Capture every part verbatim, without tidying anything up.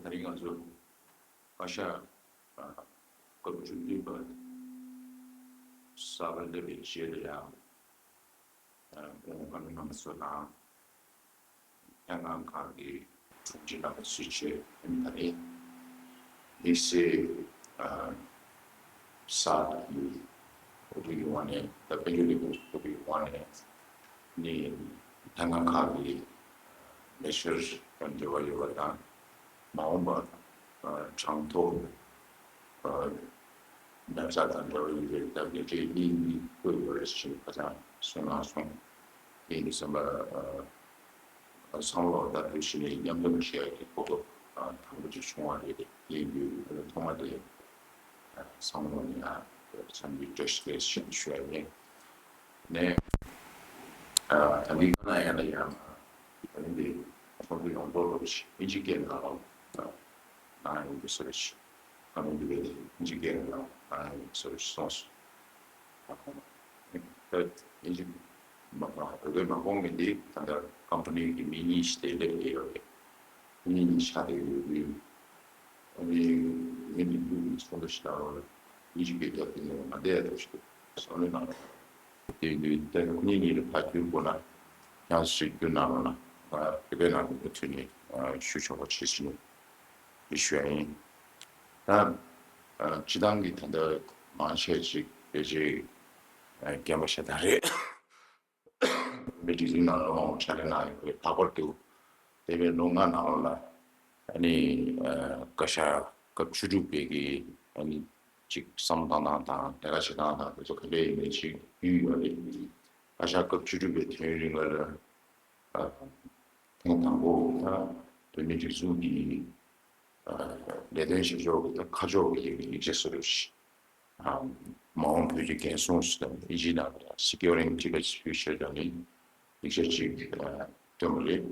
ད་རིང་ང་ཚོ་བཀའ་ཤག་ཨ་སྐབས་བཅུ་བདུན་པ་གསར་པ་སླེབས་པའི་རྗེས་ལ་ཡང་། ཨ་ཁོང་བཀའ་བློན་རྣམ་པ་ཚོ་དང་། ལྷན་ཁང་ཁག་གི་དྲུང་ཆེ་རྣམ་པ་ཚོའི་ཆེད་ཨ་ནི་ད་རེས་དམིགས་བསལ་ཨ་གསར་གྱི་ཁོ་ཚོ་ཡོང་བ་ནས། ད་དཔལ་འབྱོར་ལས་ཁུངས་ཁོ་ཚོ་ཡོང་བ་ནས་ནི་ལྷན་ཁང་ཁག་གི་ལས་འཆར་དང་འབྲེལ་བ་ཡོད་པ་དང་། མ་འོངས་པ་ཨ་གྲངས་ཐོ་ཨ་གནས་སྟངས་དང་འབྲེལ་བ་ཡོད་པའི་ད་ལས་འབྲས་གཉིས་གཉིས་བཀོད་ཡོད་རེད་ཞེས་ཁ་སང་གསུངས་གནང་སོང་། དེ་ཡིན་དུས་ཙམ་པ་ཨ་བསམ་བློ་ལྟ་བུ་ཞིག་ནས་མཉམ་འདོན་བྱེད་ཡག་གི་གོ་སྐབས་ཨ་དང་པོ་ཅིག་བྱུང་བ་རེད། དེ་ཡིན་དུས་ཐོག་མ་དེ་ཨ་བསམ་བློ་ནས་ཨ་འཚམས་འདྲི་བཀྲ་ཤིས་བདེ་ལེགས་ཞུ་ཞུ་ཡ་ཡིན། ནས་ཨ་ད་ནི་ཁ་ན་ཡ་ན་ཡང་ད་ནི་འདི་ཚོགས་འདུ་ཡོངས་རྫོགས་ལོག་ཨིན་ཇི་སྐད་ནང་ལ་ནང་ཡོང་གི་སོ་རེ་ཞིག་ཁ་ན་འདི་བས་ཨིན་ཇི་སྐད་ནང་ལ་ནང་ཡོང་གི་སོ་རེ་ཞིག་གསུངས་སོང་། ད་ཨིན་ཇི་མ་གང་བོད་སྐད་མ་གོ་མཁན་འདི་ད་ལྟ་ཀམ་པ་ནི་གི་མི་གཉིས་ཤིག་དེ་སླེབས་བསྡད་ཡོད་རེད། མི་གཉིས་ཤ་དེ་ཡོད་དུས། ཨ་ནི་ངས་འདི་འདུག་ཚོགས་འདུ་ཞིག་ནང་ལ་ཨིན་ཇི་སྐད་རྒྱབ་དེ་ནས་མ་བསྡད་ཡ་འདུག་ཞིག་འདུག་བསམ་བློའི་ནང་ལ། དེ་ཡིན་དུས་ད་ཁོ་གཉིས་གཉིས་ལ་ཕར་བསྒྱུར་དགོས་ན་ཡང་ཞིག་བསྒྱུར་གནང་རོགས་གནང་། ང་བོད་པའི་ནང་དུ་མུ་མཐུད་ནས་ཞུ་ཆོག་པ་བྱེད་ཟིན་ནས་ཞུ་ཡ་ཡིན། ད་སྤྱི་བཏང་གི་ད་ལྟ་མང་ཆེ་ཅིག་ཕལ་ཆེར་རྒན་པ་ཞེ་དྲག་རེད། མི་སྒྲིག་འཛུགས་ནང་ལོ་མང་པོ་ཕྱག་ལས་གནང་ཡོད་པའི་ལྷག་པར་དུ་འདས་པའི་ལོ་ལྔ་ནང་ལ་ཨ་ནི་ཨ་བཀའ་ཤག་སྐབས་བཅུ་དྲུག་པའི་གི་ཨ་ནི་ཅིག་བསམ་བློ་བཏང་སྟངས་དང་ལས་ཀ་བྱེད་སྟངས་དང་དེ་ཚོ་ག་འདྲ་ཡིན་མིན་ཅིག་ཡོད་ཡོད་རེད། བཀའ་ཤག་སྐབས་བཅུ་དྲུག་པའི་དུས་ཡུན་རིང་ལ་ཨ་ཐེངས་དང་པོ་ད་བོད་མི་སྒྲིག་འཛུགས་ཀྱི་ཨ་ལས་དོན་བྱེད་ཕྱོགས་ཀྱི་ད་ཁ་ཕྱོགས་ཀྱི་ཡིག་ཆ་བཟོ་འདྲ་ཞིག་ཨ་མ་འོངས་བོད་ཀྱི་འགན་སྲུང་ཟེར་ནས་ཨིན་ཇིའི་ནང་ལ་Securing Tibet's Future ཟེར་ནས་ཡིག་ཆ་ཅིག་ཨ་བཏོན་པ་རེད།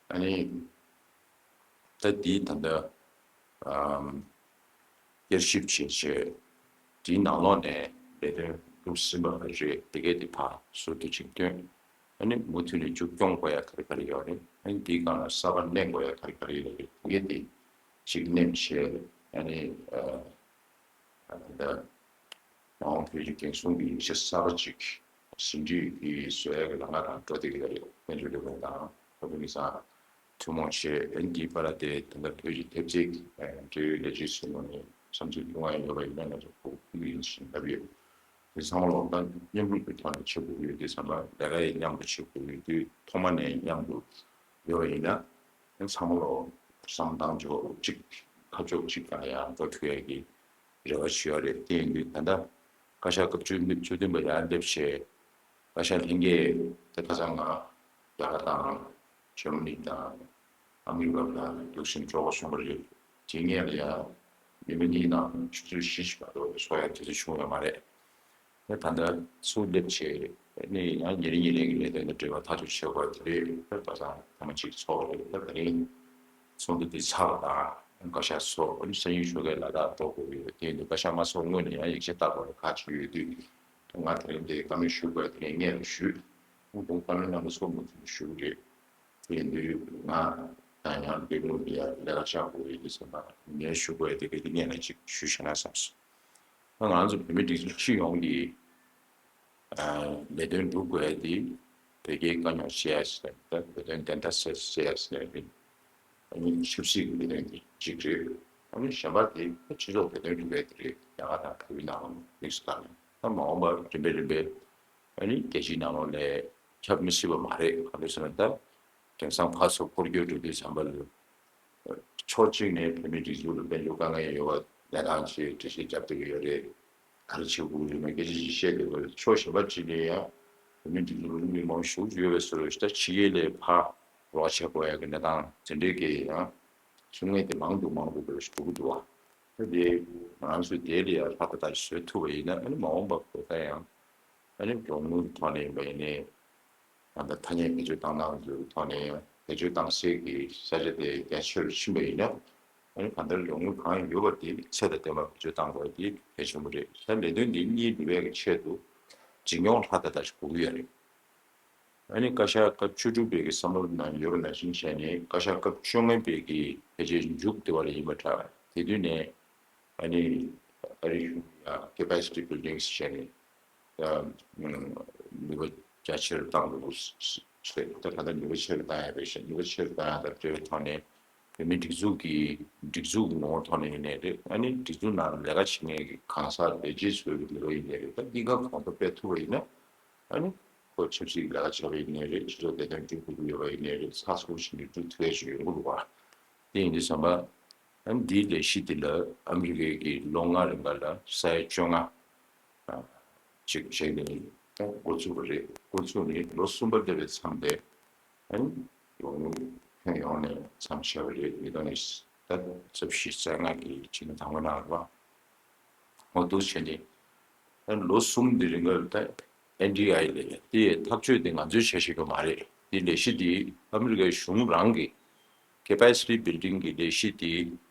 ཨ་ནི་ད་འདི་ད་ལྟ་ཨམ་བསྐྱར་ཞིབ་བྱས་བྱས་འདིའི་ནང་ལོགས་ནས་ལས་དོན་སྒྲུབ་ཟིན་པ་རེད། དེ་གས་དེ་ཕར་ཟུར་དུ་ཅིག་བཏོན། ཨ་ནི་མུ་མཐུད་ནས་མཇུག་སྐྱོང་དགོས་ཡ་ག་རེ་ག་རེ་ཡོད་རེད། ཨ་ནི་འདིའི་སྒང་ལ་གསར་པ་གླེང་དགོས་ཡ་ག་རེ་ག་རེ་ཡོད་རེད། དེ་གས་དེ་ཅིག་གླེང་བྱས། ཨ་ནི་ཨ། ད་ལྟ་མ་འོངས་བོད་ཀྱི་འགན་སྲུང་གི་ཡིག་ཆ་གསར་པ་ཅིག་ཟིན་བྲིས་ཀྱི་བཟོ་ཡག་གི་ལམ་ཁ་དང་འགྲོ་བསྡད་ཀྱི་ཡོད་རེད། དཔལ་འབྱོར་ལས་ཁུངས་དང་བོད་མི་ཚང་ཐུན་མོང་བྱས། ཨ་ནི་འདིའི་བར་ལ་དེ་ད་ལྟ་བོད་ཀྱི་ཐེབས་རྩའི་འབྲེལ་ཡོད་ལས་བྱེད་ཚོའི་ངོས་ནས་བསམ་ཚུལ་བསྐྱོན་ཡ་ཡོད་པ་ཡིན་ན་ང་ཚོ་གོ་སྐབས་ཡིན་ཞེས་ལབ་ཡོད། དེ་ཚང་མ་ལོག་ད་མཉམ་རུབ་ཀྱི་ཐོག་ནས་བྱེད་དགོས་ཀྱི་ཡོད་དུས་ཙམ་པ། ལས་ཀ་ཡང་མཉམ་དུ་བྱེད་དགོས་ཀྱི་ཡོད་དུས། ཐོག་མ་ནས་མཉམ་དུ་ཡོད་པ་ཡིན་ན། ཚང་མ་ལོག་བསམ་སྟངས་ཅིག་གཅིག་ཁ་ཕྱོགས་གཅིག་ག་ཡང་འགྲོ་ཐུབ་ཡ་གི་རེ་བ་ཞུ་ཡ་རེད། དེ་ཡིན་དུས་ད་ལྟ་བཀའ་ཤག་སྐབས་བཅུ་བདུན་པ་ཡར་སླེབས་བྱས། བཀའ་ཤག་ལྷན་རྒྱས་དེ་ཁ་སང་ང་རྒྱ་གར་དང་འཇར་མ་ནི་དང་ཨ་མི་རི་ཀ་ལ་རྒྱུགས་ཟིན་འགྲོ་དགོས་བྱུང་བ་རེད། དེ་སྔོན་ལ་ཡང་ཉི་མ་གཉིས་ནང་ཆུ་ཚོད་བཞི་ཞིག་བར་དུ་ཚོགས་ཡ་དུས་ཚོད་བྱུང་ཡོད་མ་རེད། ད་ད་ལྟ་ཚུར་སླེབས་བྱས་ནས་ཡང་ཉིན་རེ་ཉིན་རེ་གི་ལས་དོན་དང་འབྲེལ་བ་ཐག་གཅོད་བྱེད་དགོས་དེ་རེད། ད་ད་ལྟ་ཐེངས་མ་གཅིག་ཚོགས་རེད། ད་དེ་རིང་ཚོགས་འདུ་འདི་ཚར་བ་དང་བཀའ་ཤག་ཚོགས། ཨ་ནི་སང་ཉིན་ཞོགས་ཀས་ལ་དྭགས་གཏོགས་དགོས་ཀྱི་ཡོད། དེ་ཡིན་དུས་བཀའ་ཤག་མ་ཚོགས་སྔོན་ནས་ཡང་ཡིག་ཆ་ལྟ་དགོས་རེད། ཁག་ཅིག་ཡོད་དུས་ང་དེ་རིང་འདི་བཀའ་མོལ་ཞུ་དགོས་དེ་རིང་སྔོན་ལ་ཞུས། ཁོང་བཀའ་བློན་རྣམ་པ་ཚོ་མུ་མཐུད་ཞུ་གི་རེད། དེ་ཡིན་དུས་ང་དང་ཡང་འབྲེལ་ཡོད་ལ་ཡ་ལས་ཀ་བྱ་དགོས་ཡོད་དུས་ཙམ་པ་ངས་ཞུ་དགོས་དེ་ག་དེ་སྔོན་ལ་ཅིག་ཞུས་བཞག་ན་བསམ་སོང་། ང་ཚོ་བོད་མི་སྒྲིག་འཛུགས་སྤྱི་ཡོངས་ཀྱི་ཨ་ལས་དོན་སྒྲུབ་དགོས་ཡ་དེ་བོད་རྒྱའི་དཀའ་རྙོག་སེལ་ཡ་ཟེར་ནས། ད་བོད་དོན་བདེན་མཐའ་གསལ་སེལ་ཡ་ཟེར་ནས་རེད། ཨ་ནི་ཆབ་སྲིད་ཀྱི་ལས་དོན་དེ་གཅིག་རེད། ཨ་ནི་གཞན་པ་དེ་སྤྱི་ཚོགས་བོད་དོན་སྒྲུབ་ཡ་དེ་རེད། རྒྱ་གར་དང་བལ་ཡུལ་ནང་དམིགས་སུ་བཀར་ནས། ད་མ་འོངས་པར་རིམ་པས་རིམ་པས་ཨ་ནི་རྒྱལ་སྤྱིའི་ནང་ལོགས་ལ་ཁྱབ་མི་སྲིད་པ་མ་རེད། ག་རེ་ཟེར་ན་ད། དེང་སང་ཕར་ཚུར་འཁོར་སྐྱོད་འགྲོ་དུས་ཙམ་པ་ལ། ཕྱོགས་གཅིག་ནས་བོད་མིའི་སྒྲིག་འཛུགས་ལ་དཔལ་འབྱོར་དཀའ་ངལ་ཡོད་པ་ལས་སྟངས་ཤིག་འགྲེལ་བཤད་རྒྱབ་བསྡད་ཀྱི་ཡོད་རེད། ག་རེ་བྱེད་དགོས་ཡོད་མེད་སྐད་ཆ་ཅིག་བཤད་བསྡད་ཀྱི་ཡོད་རེད། ཕྱོགས་གཞན་པ་གཅིག་ནས་ཡང་བོད་མིའི་སྒྲིག་འཛུགས་ལ་དམིགས་མང་ཤུགས་ཡོད་པའི་བཟོ་འདྲ་ཞིག་ད་ཕྱི་རྒྱལ་ལ་ཕར་རོགས་བྱེད་དགོས་ཡ་གི་གནས་སྟངས་དེ་འདྲའི་གི་ཡང་ཚུལ་ངན་དེ་མང་དུ་མང་དུ་འགྲོ་བཞིན་འགྲོ་གི་འདུག་བ། ད་དེ་ང་ཚོས་དེ་ལ་ཡང་ལྷ་ད་ལྟ་བཟོ་ཐུབ་པ་ཡིན་ན། ཨ་ནི་མ་འོངས་པ་ཁོ་ད་ཡང་ཨ་ནི་རོགས་དངུལ་ཐོག་ནས་ཡིན་པ་ཡིན་ནའི། ད་ལྟ་ཐ་སྙད་བེད་སྤྱོད་བཏང་སྟངས་ཀྱི་ཐོག་ནས་ཡང་བེད་སྤྱོད་བཏང་སའི་གི་ས་ཆ་དེ་རྒྱ་ཆེ་རུ་ཕྱིན་པ་ཡིན་ན། ཨ་ནི་གང་ལྟར་རོགས་དངུལ་གང་ཡོད་པ་དེ་ཚད་དང་ལྡན་པ་བེད་སྤྱོད་བཏང་དགོས་དེ་གལ་ཆེན་པོ་རེད། ད་ལས་དོན་འདི་གཉིས་འགྲུབ་པའི་གི་ཆེད་དུ་འཛིན་སྐྱོང་ལྷ་ད་ལྟ་ཞིག་དགོས་ཀྱི་ཡོད་རེད། ཨ་ནི་བཀའ་ཤག་སྐབས་བཅུ་དྲུག་པའི་གི་བསམ་བློ་ནང་ཡོད་པ་ནང་བཞིན་བྱས་ནས་བཀའ་ཤག་སྐབས་བཅོ་ལྔ་པའི་གི་ཕལ་ཆེར་མཇུག་དེ་བ་ལ་ཡིན་པ་འདྲ། དེ་དུས་ནས་ཨ་ནི་ཨ་རིའི་གཞུང་ཡ་capacity building བྱས་ནས་ད་ནུས་པ་རྒྱ་ཆེར་བཏང་དགོས་ཟེར། ད་ག་ད་ནུས་པ་ཆེར་བཏང་ཡ་རེད་ཤག་ནུས་པ་ཆེར་བཏང་ཡ་དང་འབྲེལ་བའི་ཐོག་ནས་བོད་མིའི་སྒྲིག་འཛུགས་ཀྱི་སྒྲིག་འཛུགས་ཀྱི་ངོ་བོ་ཐོག་ནས་ཡིན་ནའི་རེད། ཨ་ནི་སྒྲིག་འཛུགས་ནང་ལས་ཀ་བྱེད་མཁན་གྱི་གང་ཟག་ལས་བྱེད་ཚོའི་ནུས་པ་ཡིན་ནའི་རེད། ད་འདི་ག་གོང་མཐོར་སྤེལ་ཐུབ་པ་ཡིན་ན། ཨ་ནི་ཁོ་ཆབ་སྲིད་ལས་ཀ་བྱས་པ་ཡིན་ནའི་རེད། སྤྱི་ཚོགས་བདེ་དོན་སྒྲུབ་དགོས་ཀྱི་ཡོད་པ་ཡིན་ནའི་རེད། ཚགས་ཚུད་ཞིག་ནས་སྒྲུབ་ཐུབ་ཡ་ཞིག་ཡོང་གི་རེད་བ། དེ་ཡིན་དུས་ཙམ་པ། ཨ་ནི་འདིའི་ལས་གཞི་འདི་ལ་ཨ་མི་རི་ཀའི་གི་ལོ་ལྔ་རིང་པ་ལ་ས་ཡ་བཅོ་ལྔ་ཅིག་བྱས་ནས་འགོ་ཚུགས་པ་རེད། འགོ་ཚུགས་ནས་ལོ་གསུམ་པ་སླེབས་པའི་མཚམས་དེ། ཨ་ནི་ལོ་ངོ་ཁྱོན་ཡོངས་ནས་མཚམས་བཞག་པ་རེད། ཉིས་སྟོང་ཉི་ཤུ་རྩ་བཞི་རྩ་ལྔ་གི་ཕྱི་ཟླ་དང་པོ་ནང་རེད་བ། འོ་འདུག་བྱས་ནས། ཨ་ནི་ལོ་གསུམ་འདི་རིང་ལ་ད་ཨེན་ཌི་ཨའི་ལས་དེ་ཐག་གཅོད་དེ་ང་ཚོས་བྱ་ཤེས་ཀྱི་མ་རེད། དེ་ལས་གཞི་དེ་ཨ་མི་རི་ཀའི་གཞུང་རང་གི་capacity building གི་ལས་གཞི་དེ་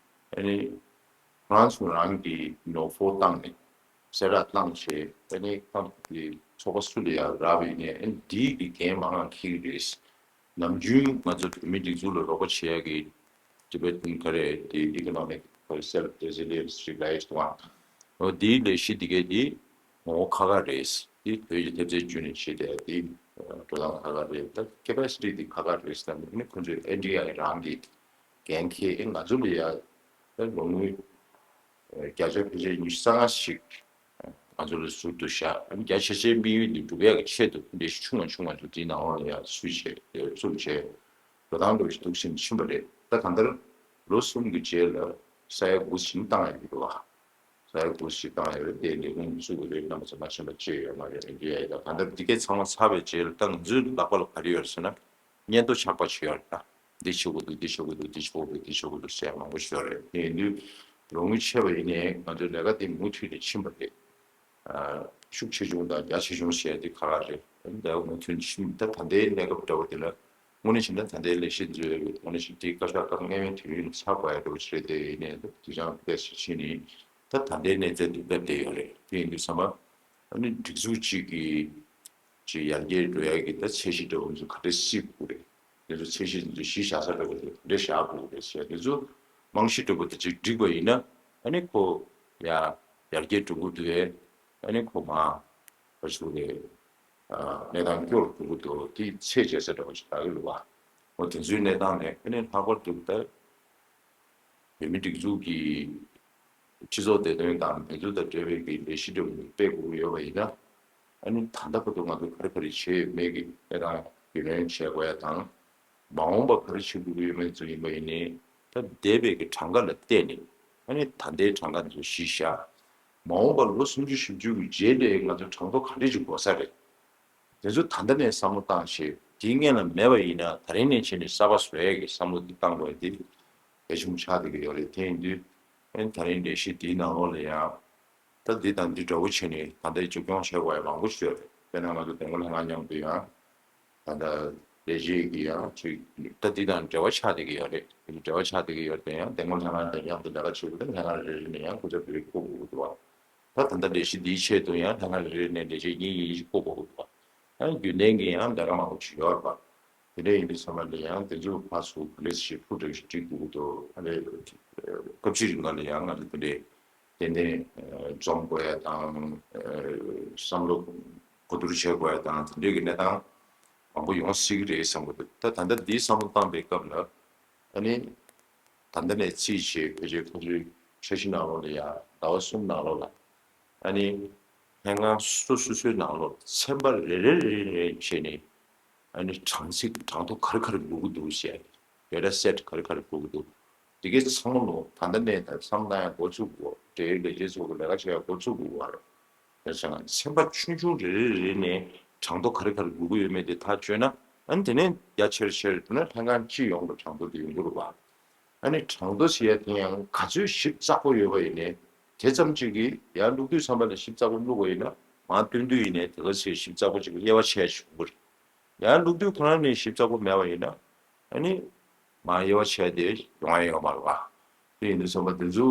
ཨ་ནི་ཧྥ་རན་སི་རང་གི་ནོ་ཧྥོ་བཏང་ནས་གསལ་བསྒྲགས་བཏང་བྱས། ཨ་ནི་ཁམས་ཀྱི་ཚོགས་པ་སུ་ལ་ཡང་རག་པ་ཡིན་ནའི་ཨ་ནི་དེའི་གི་འགན་མང་ང་འཁྱེར་གྱི་རེད། ནམ་རྒྱུན་ང་ཚོ་བོད་མིའི་སྒྲིག་འཛུགས་ལ་རོགས་པ་བྱེད་ཡ་གི་Tibetan ག་རེ་དེ་economic self resilience ཞིག་ལ་ཡོད་དུས། འོ་དེའི་ལས་གཞི་དེ་གས་དེ་ངོ་བོ་ཁག་ཁག་རེད། དེ་བོད་ཀྱི་ཐེབས་རྩའི་བརྒྱུད་ནས་བྱེད་བསྡད་དེ་འགྲོ་སྟངས་ཁག་ཁག་རེད། ད་capacity དེ་ཁག་ཁག་རེད་ཟེར་ན་ནི་ཁོ་ཚོས་ཨེན་ཌི་ཨའི་རང་གི་འགན་འཁྱེར། ཨེ་ང་ཚོ་ལ་ཡ་ད་ལོ་ངོ་བརྒྱ་ཆ་ཕལ་ཆེར་ཉི་ཤུ་རྩ་ལྔ་ཞིག་ང་ཚོ་ལ་ཟུར་དུ་བཞག་ཨ་ནི་རྒྱ་ཆེ་ཆེའི་དམིགས་ཡུལ་འདི་སྒྲུབ་ཡག་གི་ཆེད་དུ་འདི་ཆུང་བ་ཆུང་བ་ཚོ་འདིའི་ནང་ལོགས་ལ་ཡ་སུས་བྱས་བཙུགས་བྱས་འགྲོ་སྟངས་འགྲོ་བཞིན་འདུག་ཕྱིན་ཕྱིན་པ་རེད། ད་གང་ལྟར་ལོ་གསུམ་གྱི་རྗེས་ལ་ས་ཡ་དགུ་ཞིག་བཏང་ཡ་ཡོད་པ། ས་ཡ་དགུ་ཞིག་བཏང་ཡ་རེད། དེ་ལས་ཁུངས་བཙུགས་པ་རེད། རྣམ་པ་ཚོ་མ་ཤེས་པ་ཅི་ཡོད་མ་རེད། འདི་ཡ་ཡི་ད་གང་ལྟར་འདི་གས་ཚང་མ་ཚར་བའི་རྗེས་ལ་ད་ང་ཚོའི་ལག་པ་ལ་ག་རེ་ཡོད་ཟེར་ན། སྙན་ཐོ་ཆག་པ་ཅིག་ཡོད་རེད་ད། འདི་བྱེད་དགོས་འདུག་འདི་བྱེད་དགོས་འདུག་འདི་བྱེད་དགོས་འདུག་འདི་བྱེད་དགོས་འདུག་ཟེར་མང་པོ་ཞིག་ཡོད་རེད། དེ་ཡིན་དུས་ལོ་ངོ་ཕྱེད་པ་ཡིན་ནའི་ང་ཚོའི་ལས་ཀ་འདི་མུ་མཐུད་ནས་ཕྱིན་པ་རེད། ཨ་ཤུགས་ཆེ་ཆུང་དང་རྒྱ་ཆེ་ཆུང་ཟེར་ཡ་དེ་ཁག་ཁག་རེད། ལས་ཀ་མུ་མཐུད་ནས་ཕྱིན། ད་ད་ལྟའི་གནས་སྐབས་འདྲ་བོ་དེ་ལ་དངོས་གནས་བྱས་ན་ད་ལྟའི་ལས་གཞི་འཛུལ་ཡོད་པའི་དངོས་གནས་བྱས་དེའི་བཀའ་ཤག་སྐབས་ལྔ་པའི་དུས་ཡུན་ཚར་དགོས་ཡ་འདྲ་བོ་ཞིག་རེད། དེ་ཡིན་ནའི་ད་དུས་ཚང་ཏོག་ཙམ་ཕྱིན་ནས་ད་ད་ལྟའི་གནས་ཚད་དུ་སླེབས་བསྡད་ཡོད་རེད། དེ་ཡིན་དུས་ཙམ་པ་ཨ་ནི་སྒྲིག་འཛུགས་གཅིག་གི་ཅིག་ཡར་རྒྱས་འགྲོ་ཡ་གི་ད་ཚད་གཞི་འདྲ་བོ་ཚོ་ག་འདྲས་སྲིད་དགོས་རེད། དེ་ཚོ་ཚད་གཞི་འདི་ཚོ་གཞི་བཞག་ས་འདྲ་བོ་དེ་ག་འདྲས་བཞག་དགོས་རེད་ཟེར། དེ་ཚོ་རྨང་གཞི་འདྲ་བོ་དེ་ཅིག་འགྲིག་པ་ཡིན་ན་ཨ་ནི་ཁོ་ཡ་ཡར་རྒྱས་འགྲོ་གི་འདུག་གས། ཨ་ནི་ཁོ་མ་བ་ཚུགས་ནས་གནས་སྟངས་སྐྱོ་རུ་འགྲོ་གི་འདུག་དེ་ཚད་བྱེད་ས་འདྲ་བོ་ཞིག་ལབ་ཀྱི་འདུག་བ། འོ་དེ་ཚོའི་གནས་སྟངས་ནས་ཨ་ནི་ལྷག་པར་དུ་ད་བོད་མིའི་སྒྲིག་འཛུགས་ཀྱི་སྤྱི་ཚོགས་བདེ་དོན་དང་མི་འདུས་དང་འབྲེལ་བའི་གི་ལས་གཞི་འདྲ་བོ་སྤེལ་དགོས་ཀྱི་ཡོད་པ་ཡིན་ན། ཨ་ནི་ད་ལྟ་བར་དུ་ང་ཚོ་ག་རེ་ག་རེ་བྱས་ཡོད་མེད་ཀྱི་གནས་སྟངས་རྒྱུས་ལོན་བྱེད་དགོས་ཡ་དང་། མ་འོངས་པ་ག་རེ་བྱེད་དགོས་ཀྱི་ཡོད་མེད་ཚོ་ཡིན་པ་ཡིན་ནའི་ད་འདས་པའི་གི་གྲངས་ཀ་ལ་བལྟས་ནས་ཨ་ནི་ད་ལྟའི་གྲངས་ཀ་འདི་ཚོ་གཞི་བཞག་མ་འོངས་པ་ལོ་སུམ་ཅུ་བཞི་བཅུ་གི་རྗེས་ལ་ང་ཚོ་གྲངས་ཐོ་ག་འདྲས་ཅིག་དགོས་ས་རེད། དེ་ཚོ་ད་ལྟ་ནས་བསམ་བློ་བཏང་བྱས། དེའི་སྔོན་ལ་མེད་པ་ཡིན་ན་ད་རིང་ནས་བྱས་ནས་གསར་པ་བཟོ་ཡས་ཀྱི་བསམ་བློ་དེ་བཏང་དགོས་ཡ་དེ་གལ་ཆེན་པོ་ཆགས་བསྡད་ཀྱི་ཡོད་རེད། དེ་ཡིན་དུས་ཨ་ནི་ད་རིང་ལས་གཞི་དེའི་ནང་ལོགས་ལ་ཡང་ད་འདི་དང་འདི་འདྲ་བོ་བྱས་ནས་ད་ལྟའི་འཛུགས་སྐྱོང་བྱེད་དགོས་ཡ་མང་པོ་ཞིག་ཡོད་རེད། དཔེར་ན་ང་ཚོ་དེ་སྔོན་ལྷན་ཁང་མཉམ་དུ་ཡང་ད་ལྟ་ལས་བྱེད་ཀྱི་ཡང་ཅིག་ད་འདི་དང་འབྲེལ་བ་ཆགས་བསྡད་ཀྱི་ཡོད་རེད། དེ་འབྲེལ་བ་ཆགས་བསྡད་ཀྱི་ཡོད་དེ་ཡང་དེ་སྔོན་ལྷན་ཁང་དང་མཉམ་དུ་ལས་ཀ་བྱེད་དགོས་དེ་ལྷན་ཁང་རེ་རེ་ནས་ཡང་སྐུ་ཚབ་རེ་རེ་བསྐོ་དགོས་ཀྱི་འདུག་བ། ད་ད་ལྟ་ལས་གཞི་འདིའི་ཆེད་དུ་ཡང་ལྷན་ཁང་རེ་རེ་ནས་ལས་བྱེད་གཉིས་གཉིས་ཤིག་བསྐོ་དགོས་ཀྱི་འདུག་བ། ཡང་རྒྱུན་ལྡན་གྱི་ཡང་ལས་ཀ་མང་པོ་ཞིག་ཡོད་རེད་པ། དེ་འདྲ་ཡིན་དུས་ཚང་མ་ལ་ཡང་དེ་ཚོ་ཕར་ཚུར་ལིས་ཊི་ཞིག་ཕུལ་འདྲ་ཞིག་སྒྲིག་དགོས་ཀྱི་འདུག་ཨ་ནི་སྐབས་ཅིག་རིང་ལ་ཡང་ང་ཚོ་དེ་འདྲའི་ཏན་ཏན་འཛོམས་དགོས་ཡ་དང་བསམ་བློ་གོ་བསྡུར་བྱེད་དགོས་ཡ་དང་དེ་འདྲའི་གི་གནས་སྟངས་མང་པོ་ཡོང་སྲིད་ཀྱི་རེད་བསམ་གྱི་འདུག་ད་ད་ལྟ་འདིའི་བསམ་བློ་བཏང་པའི་སྐབས་ལ་ཨ་ནི། ད་ལྟ་ནས་རྩིས་བྱས་ཕལ་ཆེར་ཁོ་ཚོའི་འཆར་གཞི་ནང་ལོགས་ལ་ཡང་ཟླ་བ་གསུམ་ནང་ལོགས་ལ་ཨ་ནི་ལྷན་ཁང་སོ་སོ་སོའི་ནང་ལོགས་ཚན་པ་རེ་རེ་རེ་རེ་བྱས་ནས་ཨ་ནི་གྲངས་ཚིག་གྲངས་ཐོ་ག་རེ་ག་རེ་དགོས་ཀྱི་འདུག་ཟེར་ཡ་ཌེ་ཊ་སེ་ཊི་ག་རེ་ག་རེ་དགོས་ཀྱི་འདུག་འདི་གའི་ཚང་མ་ལོ་ད་ལྟ་ནས་ད་བསམ་བློ་བཏང་ཡ་འགོ་ཚུགས་དགོས། འབྲེལ་ཡོད་ལས་བྱེད་ཚོ་གི་ལས་ཀ་བྱེད་ཡ་འགོ་ཚུགས་དགོས་པ་རེད། དེ་ཚང་ཚན་པ་ཆུང་ཆུང་རེ་རེ་རེ་ནས་གྲངས་ཐོ་ག་རེ་ག་རེ་དགོས་ཀྱི་ཡོད་མེད་དེ་ཐག་གཅོད་ན་ཨ་ནི་དེ་ནས་རྒྱ་ཆེར་ཆེར་ན་ལྷན་ཁང་སྤྱི་ཡོངས་ལ་གྲངས་ཐོ་དེ་ཡོང་གི་རེད་པ། ཨ་ནི་གྲངས་ཐོ་ཟེར་ཡ་དེ་ཡང་ག་ཚོད་ཞིབ་ཚགས་པོ་ཡོད་པ་ཡིན་ནའི་དེ་ཙམ་གཅིག་གིས་ཡང་ལོ་དུས་ཙམ་པ་ལ་ཞིབ་ཚགས་པོ་བླུགས་པ་ཡིན་ན་མར་སྟོན་དུས་ཡིན་ནའི་དེ་ག་ཚོད་ཞིབ་ཚགས་པོ་གཅིག་གི་དབྱེ་བ་ཕྱེ་ཡ་ཞིག་ཡོང་གི་རེད། ཡང་ལོ་དུས་ཁོ་རང་ནས་ཞིབ་ཚགས་པོ་མེད་པ་ཡིན་ན་ཨ་ནི་མར་དབྱེ་བ་ཕྱེ་ཡ་དེ་ཡོང་ཡ་ཡོད་མ་རེད་པ། དེ་ཡིན་དུས་ཙམ་པ་དེ་ཚོ་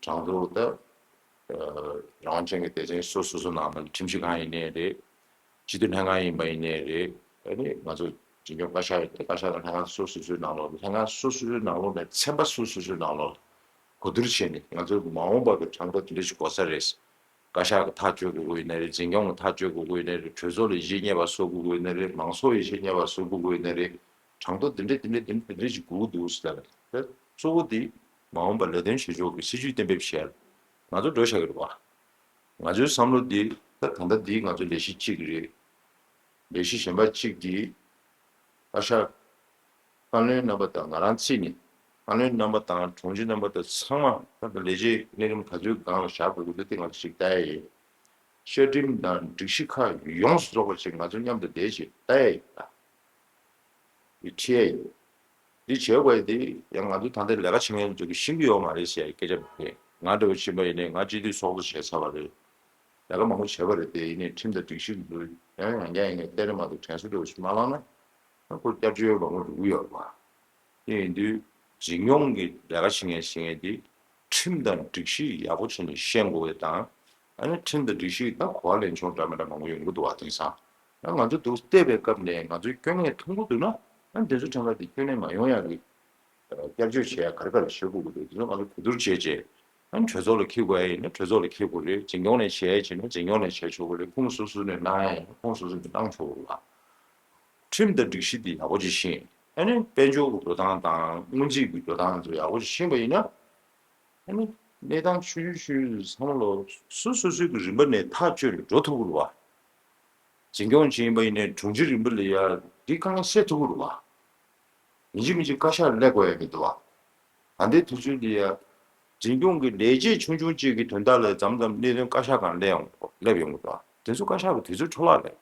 གྲངས་ཐོ་ད་རང་དབང་ཅན་གྱི་སྡེ་ཚན་སོ་སོ་སོ་ནང་ལ་ཁྲིམས་ཞིབ་ཁང་ཡིན་ནའི་རེད། སྤྱི་འཐུས་ལྷན་ཁང་ཡིན་པ་ཡིན་ནའི་རེད། ཨ་ནི་ང་ཚོ་འཛིན་སྐྱོང་བཀའ་ཤག་ཡོད་དེ། བཀའ་ཤག་ལ་ལྷན་ཁང་སོ་སོ་སོའི་ནང་ལོགས། ལྷན་ཁང་སོ་སོ་སོའི་ནང་ལོགས་ནས་ཚན་པ་སོ་སོ་སོའི་ནང་ལོགས་གོ་བསྡུར་བྱས་ནས། ང་ཚོ་མ་འོངས་པ་གི་གྲངས་ཀ་འདི་འདྲ་ཞིག་དགོས་ས་རེད། བཀའ་ཤག་གི་ཐག་གཅོད་དགོས་ཀྱི་ཡོད་ན་རེད། འཛིན་སྐྱོང་གི་ཐག་གཅོད་དགོས་ཀྱི་ཡོད་ན་རེད། གྲོས་ཚོགས་ལ་ཡིད་ཆེས་རྙེད་པ་བཟོ་དགོས་ཀྱི་ཡོད་ན་རེད། མང་ཚོགས་ཡིད་ཆེས་རྙེད་པ་བཟོ་དགོས་ཀྱི་ཡོད་ན་རེད། གྲངས་ཐོ་འདི་འདྲ་འདི་འདྲ་འདི་འདྲ་འདི་འདྲ་ཞིག་དགོས་ཀྱི་འདུག་ཟེར་ལབ་རེད། གཙོ་བོ་འདི་མ་འོངས་པ་ལས་དོན་བྱེད་ཕྱོགས་ཀྱི་སྲིད་ཇུས་གཏན་འབེབས་བྱས། ང་ཚོ་འགྲོ་བཞག་གི་རེད་བ། ང་ཚོའི་བསམ་བློ་འདི་ད་ད་ལྟ་འདི་ང་ཚོའི་ལས་གཞི་གཅིག་རེད། ལས་གཞི་གཞན་པ་གཅིག་འདི་བཀའ་ཤག་བཀའ་བློན་རྣམ་པ་དང་ང་རང་བརྩིས་ནས། བཀའ་བློན་རྣམ་པ་དང་དྲུང་ཆེ་རྣམ་པ་དང་ཚང་མ་ད་ལྟ་ལས་བྱེད་གནས་རིམ་ག་ཚོད་སྒང་ལ་བཞག་དགོས་ཀྱི་འདུག་དེ་ང་ཚོ་ཞིག་ལྟ་ཡ་ཡིན། བཅའ་ཁྲིམས་དང་སྒྲིག་གཞི་ཁག་ཡོངས་སུ་རྫོགས་པ་ཞིག་ང་ཚོ་མཉམ་དུ་བསྡད་ཞིག་ལྟ་ཡ་ཡིན། འདི་བྱས་ཡིན། འདི་བྱེད་དགོས་ཡ་དེ་ཡང་ང་ཚོ་ད་ལྟའི་ལས་ཀ་བྱེད་མཁན་ཚོ་གིས་ཤེས་ཀྱི་ཡོད་མ་རེད་ཟེར་ཡ་སྐད་ཆ་མ་རེད། ང་འདྲ་བོ་ཕྱིན་པ་ཡིན་ནའི་ང་སྤྱི་འཐུས་ཚོགས་གཙོ་བྱས་ཚར་བ་རེད། ལས་ཀ་མང་པོ་བྱས་པ་རེད་དེ། ཡིན་ནའི་ཁྲིམས་དང་སྒྲིག་གཞི་འདི་ཚོ་ཡང་ཡང་བསྐྱར་ཡིན་ནའི་གཏན་རིམ་མ་གཏོགས་དྲན་གསོ་འདྲ་བོ་ཞིག་མ་བླངས་ན། ཁོ་བསྐྱར་བཅོས་མང་པོ་འགྲོ་གི་ཡོད་རེད་བ། དེ་ཡིན་དུས་འཛིན་སྐྱོང་གི་ལས་ཀ་བྱེད་མཁན་བྱེད་མཁན་དེ་ཁྲིམས་དང་སྒྲིག་གཞི་ཡག་པོ་བྱས་ནས་ཤེས་དགོས་པ་དང་། ཨ་ནི་ཁྲིམས་དང་སྒྲིག་གཞི་ད་གོ་བ་ལེན་ཆོག་འདྲ་མི་འདྲ་མང་པོ་ཡོང་གི་འདུག་བ། དེང་སང་ང་ཚོ་འདུག་བལྟས་པའི་སྐབས་ནས་ང་ཚོའི་སྐྱོན་ངན་མཐོང་གི་འདུག་ན། ཨ་ནི་དེ་ཚོ་ཁྲིམས་ཁང་དེ་སྐྱོན་ངན་མ་ཡོང་ཡག་གི་བསྐྱར་བཅོས་བྱེད་ཡ་ག་རེ་ག་རེ་བྱེད་དགོས་ཀྱི་འདུག་དེ་ཚོ་ང་ཚོ་གོ་བསྡུར་བྱས་རྗེས། ཨ་ནི་གྲོས་ཚོགས་ལ་འཁྱེར་དགོས་ཡ་ཡིན་ན་གྲོས་ཚོགས་ལ་འཁྱེར་དགོས་རེད། འཛིན་སྐྱོང་ནས་བྱས་བྱས་ན་འཛིན་སྐྱོང་ནས་བྱས་ཆོག་གི་རེད། ཁོངས་སོ་སོ་ནས་གནང་ཡ་ཡིན་ན་ཁོངས་སོ་སོ་ནས་གནང་ཆོག་གི་རེད་བ། ཁྲིམས་དང་སྒྲིག་གཞི་འདི་ཡག་པོ་ཅིག་ཤེས། ཨ་ནི་དཔལ་འབྱོར་གྱི་འགྲོ་སྟངས་དང་སྔོན་རྩིས་ཀྱི་འགྲོ་སྟངས་ཚོ་ཡག་པོ་ཅིག་ཤེས་པ་ཡིན་ན། ཨ་ནི་གནས་སྟངས་ཆུང་ཆུང་ཆུང་ཆུང་ཚང་མ་ལོ་སོ་སོ་སོའི་གི་རིམ་པ་ནས་ཐག་གཅོད་ནས་འགྲོ་ཐུབ་ཀྱི་རེད་བ། འཛིན་སྐྱོང་བྱེད་ཡིན་པ་ཡིན་ནའི་དྲུང་ཆེ་རིམ་པ་ལ་ཡ་འདི་དཀའ་ངལ་སེལ་ཐུབ་ཀྱི་རེད་བ། ཡིན་གཅིག་མིན་གཅིག་བཀའ་ཤག་སླེབས་དགོས་ཡ་མི་འདུག་བ། ད་ལྟའི་དུས་ཚོད་འདི་ཡ། འཛིན་སྐྱོང་གི་ལས་བྱེད་ཆུང་ཆུང་གཅིག་གི་དོན་དག་ལ་མཚམས་མཚམས་གནད་དོན་བཀའ་ཤག་སྒང་སླེབས་ཡོང་སླེབས་ཡོང་གི་འདུག་བ། དེ་ཚོ་བཀའ་ཤག་གི་དུས་ཚོད་འཕྲོ་བརླག་རེད།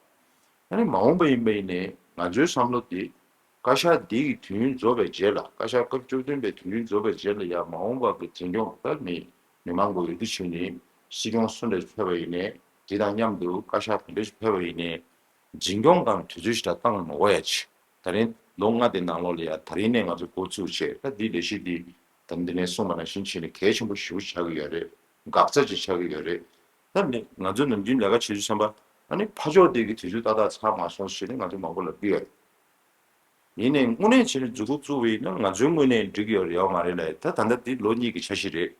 ཨ་ནི་མ་འོངས་པ་ཡིན་པ་ཡིན་ནའི་ང་ཚོའི་བསམ་བློ་འདི། བཀའ་ཤག་འདི་གི་དུས་ཡུན་རྫོགས་པའི་རྗེས་ལ། བཀའ་ཤག་སྐབས་བཅུ་བདུན་པའི་དུས་ཡུན་རྫོགས་པའི་རྗེས་ལ་ཡ་མ་འོངས་པ་གི་འཛིན་སྐྱོང་ད་མི་མི་མང་གི་འོས་བསྡུ་བྱས་ནས་སྲིད་སྐྱོང་སུ་འདྲ་ཕེབས་པ་ཡིན་ནའི་དེ་དང་མཉམ་དུ་བཀའ་ཤག་ག་འདྲ་ཞིག་ཕེབས་པ་ཡིན་ནའི། འཛིན་སྐྱོང་སྒང་དུས་ཚོད་ཞིག་ད་བཏང་མ་དགོས་ཡ་ཆེ། ད་རིང་ལོ་ལྔ་དེ་ནང་ལོགས་ལ་ཡ་ད་རིང་ནས་ང་ཚོ་འགོ་ཚུགས་བྱས། ད་འདི་ལས་གཞི་འདི་ད་འདི་ནས་གསུངས་པ་ནང་བཞིན་བྱས་ནས་གལ་ཆེན་པོ་ཞེ་པོ་ཆགས་ཀྱི་ཡོད་རེད། འགག་རྩ་ཅིག་ཆགས་ཀྱི་ཡོད་རེད། ད་ནི་ང་ཚོ་ནམ་རྒྱུན་ལས་ཀ་བྱེད་དུས་ཙམ་པ་ཨ་ནི་ཕར་ཕྱོགས་དེ་གི་དུས་ཚོད་ཏག་ཏག་ཚར་མ་སོང་ཞེས་ནས་ང་ཚོ་མང་པོ་ལབ་ཀྱི་ཡོད། ཡིན་ནའི་དངོས་གནས་བྱས་ནས་མཛུབ་གུ་བཙུགས་པ་ཡིན་ན་ང་ཚོའི་ངོས་ནས་འགྲིག་གི་ཡོད་རེད་ཡོད་མ་རེད་ལབ། ད་ད་ལྟ་འདི་ལོ་གཉིས་ཀྱི་འཆར་གཞི་རེད།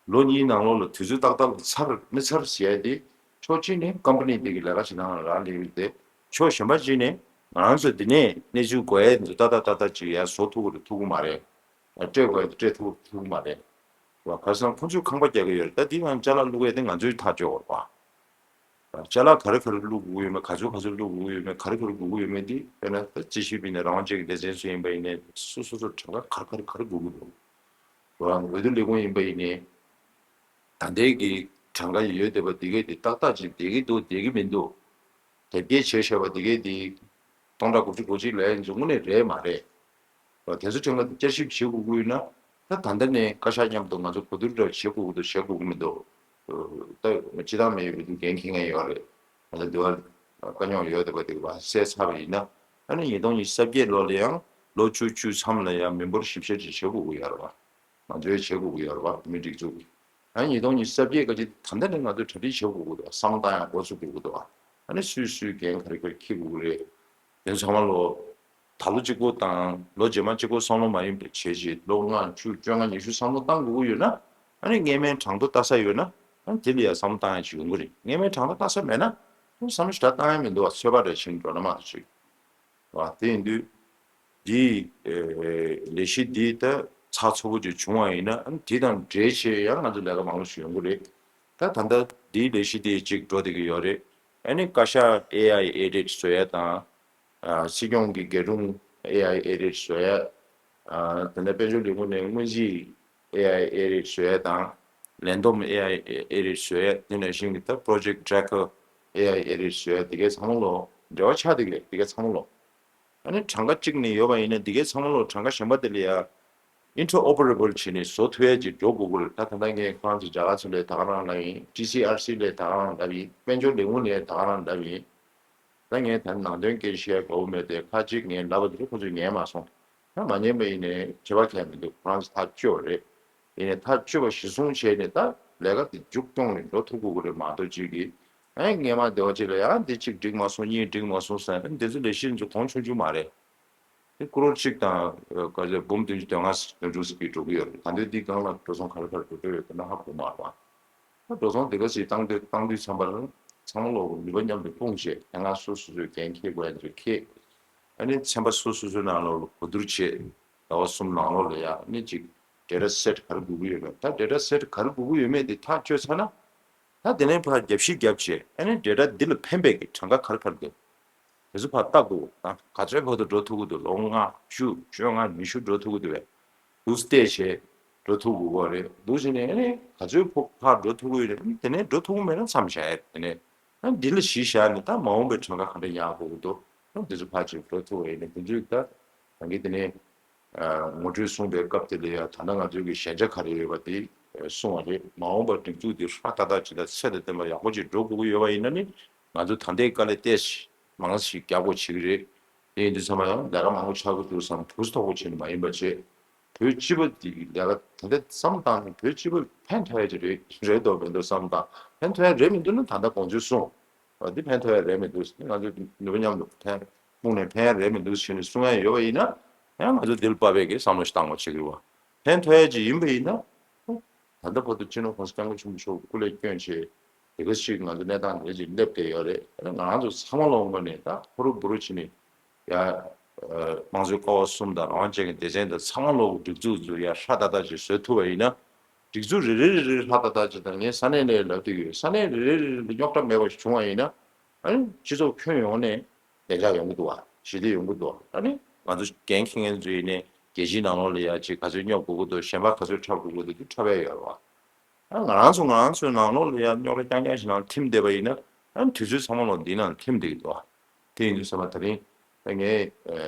ལོ་གཉིས་ནང་ལོགས་ལ་དུས་ཚོད་ཏག་ཏག་ལ་ཚར་མི་ཚར་ཟེར་ཡ་དེ། ཕྱོགས་གཅིག་ནས་ཀམ་པ་ནི་དེ་གི་ལས་ཀ་བྱེད་སྟངས་ལ་རག་ལས་ཡོད་དེ། ཕྱོགས་གཞན་པ་གཅིག་ནས་ང་རང་ཚོ་འདི་ནས་གནས་ཚུལ་གོ་ཡ་འདི་ཏག་ཏག་ཏག་ཏག་ཅིག་ཡར་བཟོ་ཐུབ་ཀྱི་རེད་ཐུབ་ཀྱི་མ་རེད། སྤྲད་དགོས་ཡ་འདི་སྤྲད་ཐུབ་ཐུབ་ཀྱི་མ་རེད། བ། ཁ་སང་ཁོང་ཚོས་ཁང་པ་རྒྱག་གི་ཡོད་རེད། ད་འདི་ང་ཅ་ལག་བླུག་ཡ་དེ་ང་ཚོས་ཐག་གཅོད་དགོས་རེད་བ། ཅ་ལག་ག་རེ་ག་རེ་བླུག་དགོས་ཡོད་མེད། ག་ཚོད་ག་ཚོད་བླུག་དགོས་ཡོད་མེད། ག་རེ་ག་རེ་དགོས་ཀྱི་ཡོད་མེད་འདི། དཔེར་ན་ད་སྤྱི་ཁྱབ་ཡིན་ནའི་རང་དབང་ཅན་གྱི་སྡེ་ཚན་སུ་ཡིན་པ་ཡིན་ནའི་སོ་སོ་སོ་གྲངས་ཀ་ག་རེ་ག་རེ་ག་རེ་དགོས་ཀྱི་འདུག་འོས་བསྡུ་ལས་ཁུངས་ཡིན་པ་ཡིན་ནའི་ད་ལྟའི་གི་གྲངས་ཀ་ཡོད་བསྡད་པ་འདི་གས་འདི་ཏག་ཏག་ཅིག་བསྡད་ཀྱི་འདུག་བསྡད་ཀྱི་མི་འདུག་དེབ་སྐྱེལ་བྱས་བཞག་པ་འདི་གས་འདི་སྟོང་ཕྲག་དགུ་བཅུ་གོ་གཅིག་ལབ་ཡ་འདི་ཚོ་དངོས་གནས་རེད་མ་རེད། དེ་ཚོ་ཁྲིམས་ཁང་དུ་བསྐྱར་ཞིབ་བྱེད་དགོས་ཀྱི་ཡོད་ན། ད་ད་ལྟ་ནས་བཀའ་ཤག་མཉམ་དུ་ང་ཚོ་གོ་བསྡུར་འདྲ་བྱེད་དགོས་ཀྱི་འདུག་བྱེད་དགོས་ཀྱི་མི་འདུག་ད་སྤྱི་བཏང་མེད་པའི་འགན་འཁྱེར་མཁན་ཡོད་རེད། ང་ཚོ་འདི་བར་དཀའ་རྙོག་ཡོད་བསྡད་པ་དེ་བ་སེལ་ཚར་བ་ཡིན་ན། ཨ་ནི་ཉིས་སྟོང་ཉི་ཤུ་རྩ་བརྒྱད་ལོ་ལ་ཡང་ལོ་བཅུ་བཅུ་མཚམས་ལ་ཡང་མི་འབོར་ཞིབ་བཤེར་ཅིག་བྱེད་དགོས་ཀྱི་ཡོད་རེད་བ། ང་ཚོས་བྱེད་དགོས་ཀྱི་ཡོད་རེད་བ། མི་སྒྲིག་འཛུགས་ཀྱིས། ཨ་ནི་ཉིས་སྟོང་ཉི་ཤུ་རྩ་བརྒྱད་ག་ཅིག་ད་ལྟ་ནས་ང་ཚོས་གྲ་སྒྲིག་བྱེད་དགོས་ཀྱི་འདུག་བསམ་བློ་བཏང་ཡང་འགོ་ཚུགས་དགོས་ཀྱི་འདུག་ཨ་ནི་སུས་སུའི་འགན་ག་རེ་ག་རེ་འཁྱེར་དགོས་ཀྱི་རེད། དེ་ཚང་མ་ལོ། ད་ལོ་གཅིག་པོ་དང་ལོ་རྗེས་མ་གཅིག་པོ་བསམ་བློ་མ་ཡིན་པའི་བྱས་རྗེས་ལོ་ལྔ་བཅུ་བཅོ་ལྔ་ཉི་ཤུ་བསམ་བློ་བཏང་དགོས་ཀྱི་ཡོད་ན། ཨ་ནི་སྔས་མའི་གྲངས་ཐོ་ལྟ་ས་ཡོད་ན། ཨ་ནི་དེ་ལ་ཡང་བསམ་བློ་བཏང་ཡ་ཅིག་ཡོང་གི་རེད། སྔས་མའི་གྲངས་ཐོ་ལྟ་ས་མེད་ན། ཨ་ནི་བསམ་བློ་ཞེ་དྲག་བཏང་ཡ་མི་འདུག་བ། ཚོད་དཔག་འདྲ་བྱས་ནས་འགྲོ་ན་མ་གཏོགས་ཅིག་བ། དེ་ཡིན་དུས། འདིའི་ལས་གཞི་འདི་ད་ཚགས་ཚུད་པོ་ཅིག་བྱུང་བ་ཡིན་ན། ཨ་ནི་དེ་དང་འབྲེལ་བྱས་ཡང་ང་ཚོ་ལས་ཀ་མང་པོ་ཞིག་ཡོང་གི་རེད། ད་ད་ལྟ་འདིའི་ལས་གཞི་དེ་གཅིག་འགྲོ་བསྡད་ཀྱི་ཡོད་རེད། ཨ་ནི་བཀའ་ཤག་ཨེ་ཨའི་ཨེ་ཌིཊ་བཟོ་ཡ་དང་། ཨ། སྲིད་སྐྱོང་གི་སྒེར་དྲུང་ཨེ་ཨའི་ཨེ་ཌིཊ་བཟོ་ཡ། ཨ། དེ་ནས་དཔལ་འབྱོར་ལས་ཁུངས་ནས་སྔོན་རྩིས་ཨེ་ཨའི་ཨེ་ཌིཊ་བཟོ་ཡ་དང་། ལས་བསྡོམས་ཨེ་ཨའི་ཨེ་ཌིཊ་བཟོ་ཡ། དེ་ནང་བཞིན་གྱི་ད་པོ་རོ་ཇེཀཊ་ཊི་རེ་ཀར་ཨེ་ཨའི་ཨེ་ཌིཊ་བཟོ་ཡ། དེ་གའི་ཚང་མ་ལོ་འབྲེལ་བ་ཆགས་བསྡད་ཀྱི་རེད། དེ་གའི་ཚང་མ་ལོ། ཨ་ནི་གྲངས་ཀ་གཅིག་ནས་ཡོད་པ་ཡིན་ན་དེ་གའི་ཚང་མ་ལོ་གྲངས་ཀ་གཞན་པ་དེ་ལ་ཡ་ཨིན་ཊར་ཨོ་པ་རེ་བལ་བྱས་ནས་བཟོ་ཐུབ་ཡ་ཅིག་འགྲོ་དགོས་ཀྱི་རེད། ད་ད་ལྟ་ངས་ཁོ་རང་ཚོ་རྒྱ་གར་ཚོ་ལ་ད་ག་རང་ལབ་ཡིན། ཊི་སི་ཨར་སི་ལ་ད་ག་རང་ལབ་ཡིན། དཔལ་འབྱོར་ལས་ཁུངས་ལ་ད་ག་རང་ལབ་ཡིན། ད་ངས་ད་ནང་དོན་སྐད་ཆ་བཤད་དགོས་མེད་དེ། ཁ་ཅིག་ངས་ལབ་པ་དེ་ཁོ་ཚོས་ཉན་མ་སོང་། ད་མ་ཉན་པ་ཡིན་ནའི་ཁྱད་པར་གང་ཡང་མི་འདུག་ཁོ་རང་ཚོ་ཐག་གཅོད་པ་རེད། ཡིན་ནའི་ཐག་གཅོད་པ་གཞིར་བཟུང་བྱས་ནས་ད་ལས་ཀ་དེ་མཇུག་སྐྱོང་ནས་འགྲོ་ཐུབ་དགོས་ཀྱི་རེད་མ་གཏོགས། ཅིག་གིས་ ཨེ་སྔས་མ་དེ་བ་ཅིག་ལ་ཡང་འདི་གཅིག་འགྲིག་མ་སོང་། གཉིས་འགྲིག་མ་སོང་ཟེར་ནས་འདི་ཚོ་ལས་གཞི་ཚོ་གོང་ཆུང་ཆུང་མ་རེད། དེ་ཀོ་རོར་གཅིག་དང་ག་ཚོད་འབུམ་བདུན་ཅུ་དོན་ལྔ་དོན་དྲུག་ཙམ་གྱིས་འགྲོ་གི་ཡོད་རེད། ད་འདོད་འདི་སྒང་ལ་འགྲོ་སོང་ག་རེ་ག་རེ་འགྲོ་འགྲོ་ཡོད་དེ་ན་ཧ་གོ་མ་རེད་པ། ད་འགྲོ་སོང་དེ་ག་ཞིག་བཏང་དུས་བཏང་དུས་ཙམ་པ་ལ་ཚང་མ་ལོག་ནུས་པ་མཉམ་དུ་སྤུངས་བྱས་ལྷན་ཁང་སོ་སོ་སོའི་འགན་འཁྱེར་དགོས་ཡ་ཚོས་འཁྱེར། ཨ་ནི་ཚན་པ་སོ་སོ་སོའི་ནང་ལོགས་ལ་གོ་བསྡུར་བྱས་ཟླ་བ་གསུམ་ནང་ལོགས་ལ་ཡ་ཨ་ནི་ཅིག་data set་ག་རེ་དགོས་ཀྱི་ཡོད་མེད། ད་data set་ག་རེ་དགོས་ཀྱི་ཡོད་མེད་དེ་ཐག་གཅོད་ཚར་ན། ད་དེ་ནས་ཕར་རྒྱབ་བཤིག་རྒྱབ་བྱས་ཨ་ནི་data་འདི་ལ་ཕན་པའི་གི་གྲངས་ཀ་ག་རེ་ག་རེ་འདུག་དེ་ཚོ་ཕར་བལྟ་དགོས། ད་ག་ཚོད་བར་དུ་འགྲོ་ཐུབ་ཀྱི་འདུག་ལོ་ལྔ་བཅུ་བཅོ་ལྔ་ཉི་ཤུ་འགྲོ་ཐུབ་ཀྱི་འདུག་བས། འདུག་བལྟས་བྱས་འགྲོ་ཐུབ་དགོས་ཀྱི་རེད། འདུག་བྱས་ནས་ཨ་ནི་ག་ཚོད་ཕོག་ཕར་འགྲོ་ཐུབ་ཀྱི་ཡོད་རེད། དེ་ནས་འགྲོ་ཐུབ་ཀྱི་མེད་ན་མཚམས་བཞག་ཡ་རེད། དེ་ནས་ཨ་འདི་ལ་གཞི་བཞག་ནས་ད་མ་འོངས་པའི་གྲངས་ཀ་ག་འདྲ་ཡག་དགོས་ཀྱི་འདུག་ཨ་འདི་ཚོ་ཕར་ཅིག་འགྲོ་ཐུབ་པ་ཡིན་ན་དེ་ཚོ་ད་ད་གིན་དེ་ནས་ངོ་སྤྲོད་གསུངས་པའི་སྐབས་དེ་ལ་ཡང་ད་ལྟ་ང་ཚོའི་གི་ཞན་ཆ་ག་རེ་ཡོད་པ་དེ་གསུངས་པ་རེད། མ་འོངས་པར་སྒྲིག་འཛུགས་འདི་ཧྲ་ཏག་ཏག་ཅིག་དང་ཚད་དང་ལྡན་པ་ཡག་པོ་ཅིག་འགྲོ་དགོས་ཀྱི་ཡོད་པ་ཡིན་ན་ནི་ང་ཚོ་ད་ལྟའི་དཀའ་ལས་ཏོག་ཙམ་མང་ཙམ་ཞིག་རྒྱག་དགོས་བྱེད་ཀྱི་རེད། དེ་ཡིན་དུས་ཚང་མ་ཡང་ལས་ཀ་མང་པོ་ཆགས་ཀྱི་འདུག་བསམ་ཕུགས་ཐོགས་པོ་བྱས་ནས་མ་ཡིན་པ་བྱས། བོད་སྤྱི་པ་འདི་ལས་ཀ་ད་ལྟ་བསམ་བཏང་ནས་བོད་སྤྱི་པ་ཕན་ཐོགས་ཡ་ཅིག་རེད་རེད་འདུག་མི་འདུག་བསམ་བཏང་། ཕན་ཐོགས་ཡ་རེད་མི་འདུག་ན་ད་ལྟ་དགོངས་ཚུལ་གསུངས། འདི་ཕན་ཐོགས་ཡ་རེད་མི་འདུག་ང་ཚོས་ནུས་པ་མཉམ་དུ་ཕན་སྤུངས་ནས་ཕན་ཡ་རེད་མི་འདུག་ཟེར་ནས་གསུང་ཡ་ཡོད་པ་ཡིན་ན། ཡང་ང་ཚོ་འདི་ལ་དཔག་པའི་གི་བསམ་བློ་ཞིག་བཏང་དགོས་བྱེད་ཀྱི་རེད་བ། ཕན་ཐོགས་ཡ་ཅིག་ཡིན་པ་ཡིན་ན། ད་ལྟ་བར་དུ་སྤྱི་ནོར་༸གོང་ས་༸སྐྱབས་མགོན་ཆེན་པོ་མཆོག་སྐུ་ལས་བསྐྱོན་བྱས། དེ་ག་ཞིག་ང་ཚོ་གནས་སྟངས་འདི་ཅིག་སླེབས་བསྡད་ཡོད་རེད། ང་རང་ཚོ་ཚང་མ་ལོག་ངོས་ནས་ད་ཧུ་རུ་བུ་རུ་བྱས་ནས་ཡ། དམངས་གཙོའི་ཀ་བ་གསུམ་དང་རང་དབང་ཅན་གྱི་སྡེ་ཚན་དང་ཚང་མ་ལོག་སྒྲིག་འཛུགས་ཚོ་ཡ་ཧྲ་ཏག་ཏག་ཅིག་བཟོ་ཐུབ་པ་ཡིན་ན། སྒྲིག་འཛུགས་རེ་རེ་རེ་རེ་ཧྲ་ཏག་ཏག་ཅིག་དང་ངས་ས་གནས་ནས་ལབ་བསྡད་ཡོད། ས་གནས་རེ་རེ་རེ་རེ་རྙོག་དྲ་མེད་པ་ཞིག་བྱུང་བ་ཡིན་ན། ཨ་ནི་སྤྱི་ཚོགས་ཁྱོན་ཡོངས་ནས་བདེ་འཇགས་ཡོང་གི་འདུག་བ། ཞི་བདེ་ཡོང་གི་འདུག་ཨ་ནི་ང་ཚོ་འགན་འཁྱེར་མཁན་ཚོ་ཡིན་ནའི་རྒྱལ་སྤྱིའི་ནང་ལོགས་ལ་ཡ་ཅིག་ག་ཚོད་སྙོབ་དགོས་ཀྱི་འདུག་གཞན་པ་ག་ཚོད་འཁྲབ་དགོས་ཀྱི་འདུག་འཁྲབ་ཡ་ཡོད་རེད་བ། ཨ་ང་རང་ཚོ་ང་རང་ཚོའི་ནང་ལོགས་ལ་ཡ་རྙོག་དྲ་རྐྱང་རྐྱང་ཞིག་ནང་ཐིམ་བསྡད་པ་ཡིན་ན། ཨ་ནི་དུས་ཚོད་ཚང་མ་ལོག་འདི་ནང་ཐིམ་བསྡད་ཀྱི་འདུག་བ། དེ་ཡིན་དུས་ཙམ་པ་ད་རིང་ད་ངས་ཨ་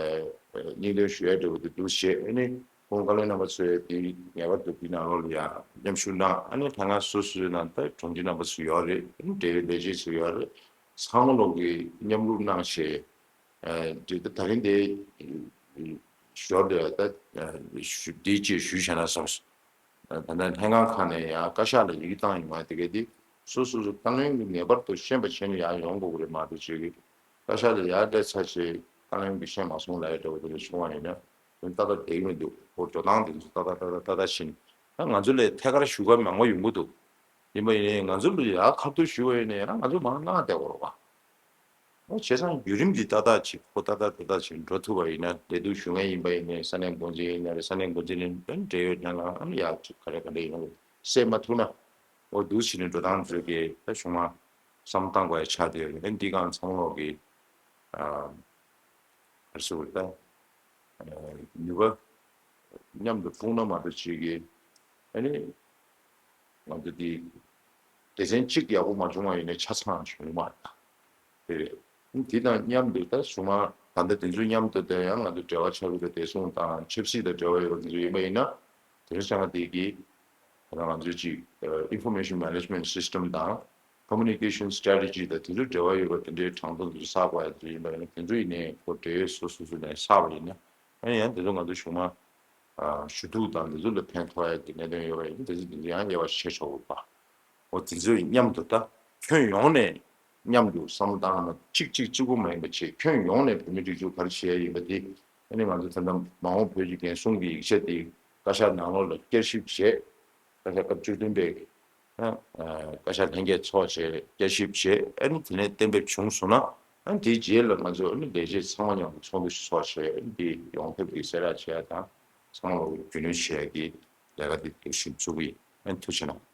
ཨ་སྙིང་འདོན་ཞུ་ཡ་འདྲ་བོ་དེ་འདུག་བྱས། ཨ་ནི་ཁོང་བཀའ་བློན་རྣམ་པ་ཚོས་དེ་ངེས་པར་དུ་འདི་ནང་ལོགས་ལ་ཡ་མཉམ་ཞུགས་གནང་། ཨ་ནི་ལྷན་ཁང་སོ་སོའི་ནང་ད་དྲུང་ཆེ་རྣམ་པ་ཚོ་ཡོད་རེད། ཨ་ནི་འབྲེལ་ཡོད་ལས་བྱེད་ཚོ་ཡོད་རེད། ཚང་མ་ལོག་གིས་མཉམ་རུབ་གནང་བྱས། ཨ་འདི་ད་ད་རིང་དེ་ཞོར་དུ་ད་ཞུ་འདི་ཅིག་ཞུས་བྱས་ན་བསམ་སོང་། ད་ལྟ་ལྷན་ཁང་ཁག་ནས་ཡང་བཀའ་ཤག་ལ་ཡིག་བཏང་ཡོང་བ་དེ་ག་དེ་སོ་སོ་སོ་བཀའ་བློན་གྱིས་ངེས་པར་དུ་ཤེས་པ་བྱས་ནས་ཡར་ཡོང་དགོས་ཀྱི་རེད་མ་གཏོགས་ཅིག་བཀའ་ཤག་ལ་ཡར་སླེབས་ཚར་རྗེས་བཀའ་བློན་གྱིས་ཤེས་མ་སོང་ལབ་ཡ་འདྲ་བོ་དེ་འདྲ་བྱུང་བ་ཡིན་ན་དོན་ཏག་ཏག་བསྡད་ཀྱི་མི་འདུག་ཁོ་འགྲོ་སྟངས་དེ་ཚོ་ཏག་ཏག་ཏག་ཏག་ཏག་ཏག་ཕྱིན། ད་ང་ཚོ་ལས་ཐད་ཀར་ཞུ་ག་མང་པོ་ཡོང་གི་འདུག་ཡིན་པ་ཡིན་ནའི་ང་ཚོ་ལ་ཡར་ཁ་ཐུག་ཞུ་བ་ཡིན་ནའི་ཡང་ང་ཚོ་མར་གནང་བསྡད་དགོས་རེད་བ། ཨོ་བྱས་ཙང་བརྒྱུད་རིམ་འདི་ཏག་ཏག་ཅིག་ཁོ་ཏག་ཏག་ཏག་ཏག་ཅིག་འགྲོ་ཐུབ་པ་ཡིན་ན། ལས་སྡུག་ཞུ་མཁན་ཡིན་པ་ཡིན་ནའི་ས་གནས་འགོ་འཛིན་ཡིན་ན་རེད། ས་གནས་འགོ་འཛིན་ནས་འབྲེལ་ཡོད་ལྷན་ཁང་ཨ་ནི་ཡག་ཅིག་ག་རེ་ག་འདྲ་ཡིན་ན་སེལ་མ་ཐུབ་ན། ཨོ་འདུག་བྱས་ནས་འགྲོ་སྟངས་བཟོས་ཀྱི་ད་གཞུག་མ་བསམ་བཏང་དགོས་ཡ་ཆགས་བསྡད་ཡོད་རེད། འདི་གང་ཚང་མ་ལོག་གི་ཨ་ག་རེ་ཟེར་དགོས་རེད་ད། ནུས་པ་མཉམ་དུ་སྤུངས་ན་མ་གཏོགས་ཅིག་གི་ཨ་ནི་ང་ཚོ་འདི་སྡེ་ཚན་གཅིག་ཡག་པོ་མ་བྱུང་བ་ཡིན་ན་ཆ་ཚང་བྱུང་མ་རེད། དེ་རེད། དེ་དང་མཉམ་དུ་ད་གཞུག་མ་ད་ལྟ་དེ་ཚོའི་མཉམ་དུ་དེ་ཡང་ང་ཚོ་འབྲེལ་བ་ཆགས་ཀྱི་འདུག་བདེ་སྲུང་དང་ཆབ་སྲིད་དང་འབྲེལ་བ་ཡོད་པ་དེ་ཚོ་ཡིན་པ་ཡིན་ན། དེ་རིང་སང་དེ་གི་ད་ང་ཚོའི་ཅིག་ཨ་information management system་དང་communication strategy་དང་དེ་ཚོའི་འབྲེལ་བ་ཡོད་པ་དེ་འདྲའི་གྲངས་ཐོ་དེ་ཚོ་བསགས་པ་ཡ་དེ་ཚོ་ཡིན་པ་ཡིན་ན། དེ་ཚོ་ཡིན་ནའི་ཁོ་འབྲེལ་ཡོད་སོ་སོ་སོ་ནས་བསགས་པ་ཡིན་ན། ཨ་ནི་ཡང་དེ་ཚོ་ང་ཚོ་གཞུག་མ་ཨ་ཞུ་གཏུག་དང་དེ་ཚོ་ལ་ཕན་ཐོགས་ཡ་གི་གནད་དོན་ཡོད་པ་ཡིན་ན་དེ་ཚོ་དེ་ཚོ་ཡང་དབྱེ་བ་ཕྱེ་ཆོག་གི་རེད་པ། འོ་དེ་ཚོ་མཉམ་དུ་ད་ཁྱོན་ཡོངས་ནས་མཉམ་དུ་བསམ་བློ་བཏང་ན་གཅིག་གཅིག་གཅིག་པོ་མ་ཡིན་པ་བྱས། ཁྱོན་ཡོངས་ནས་བོད་མི་སྒྲིག་འཛུགས་ག་རེ་བྱེད་ཡ་ཡིན་པ་དེ་ཨ་ནི་ང་ཚོ་ད་ལྟ་མ་འོངས་བོད་ཀྱི་འགན་སྲུང་གི་ཡིག་ཆ་དེ་བཀའ་ཤག་ནང་ལོགས་ལ་བསྐྱར་ཞིབ་བྱས། བཀའ་ཤག་སྐབས་བཅུ་བདུན་པའི་ཨ་བཀའ་ཤག་ལྷན་རྒྱས་ཚོགས་བྱས་བསྐྱར་ཞིབ་བྱས། ཨ་ནི་དེ་ནས་གཏན་འབེབས་བྱུང་སོང་ན། ཨ་ནི་དེའི་རྗེས་ལ་ང་ཚོ་ཨ་ནི་ལས་བྱེད་ཚང་མ་མཉམ་དུ་ཚོགས་འདུ་ཞིག་ཚོགས་བྱས། ཨ་ནི་དེ་ཡོངས་ཁྱབ་ཀྱི་གསལ་བསྒྲགས་བྱེད་ཡ་དང་ཚང་མ་ལ་རྒྱུས་ལོན་བྱེད་ཡ་གི་ལས་ཀ་དེ་དེ་བཞིན་བཙུགས་པ་ཡིན། ཨ་ནི་ཐུགས་རྗེ་གནང་།